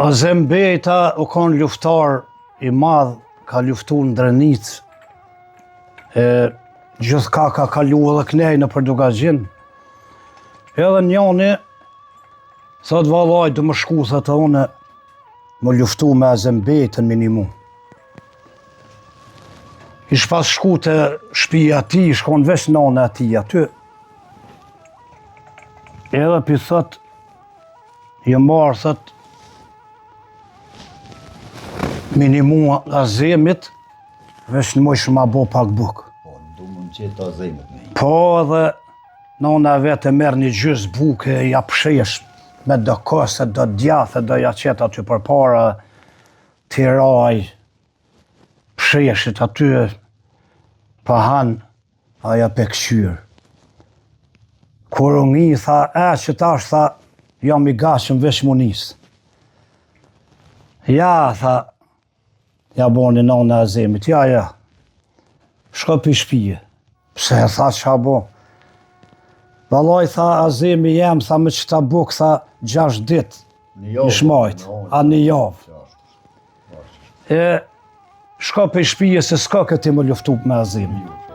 Azem Bejta u konë luftar i madh, ka luftu në Drenicë, e gjithka ka kalu edhe knej nëpër Dukagjin. Edhe njoni, thot vallaj, du me shku, thot unë, me luftu me Azem Bejtën me nimu. Ish pas shku te shpia e tij, shkon veç nona e tij aty. Edhe pi thot, jam ardh, thot, me i nimu Azemit, veç në mujsh ma bo pak bukë. Po, du më në qetë Azemit me. Po, edhe nona e vet e merr një gjysë buke, ja pshesh me do kos, do djathë, do ja qet aty përpara, t'i ra ai psheshit aty, pa han, aja pe kqyr. Kur u ngi, tha, e, që tash, tha, jam i gatshëm veç m'u nis. Ja, tha, ja boni nona e Azemit, ja, ja, shko pi shpije. Pse, tha, ça bo? Vallaj, tha, Azemi jem, tha, me qëta bukë, tha, gjashtë ditë, ish majt, a një javë. E, shko pej shpije se s'ka ke ti me luftu me Azemin.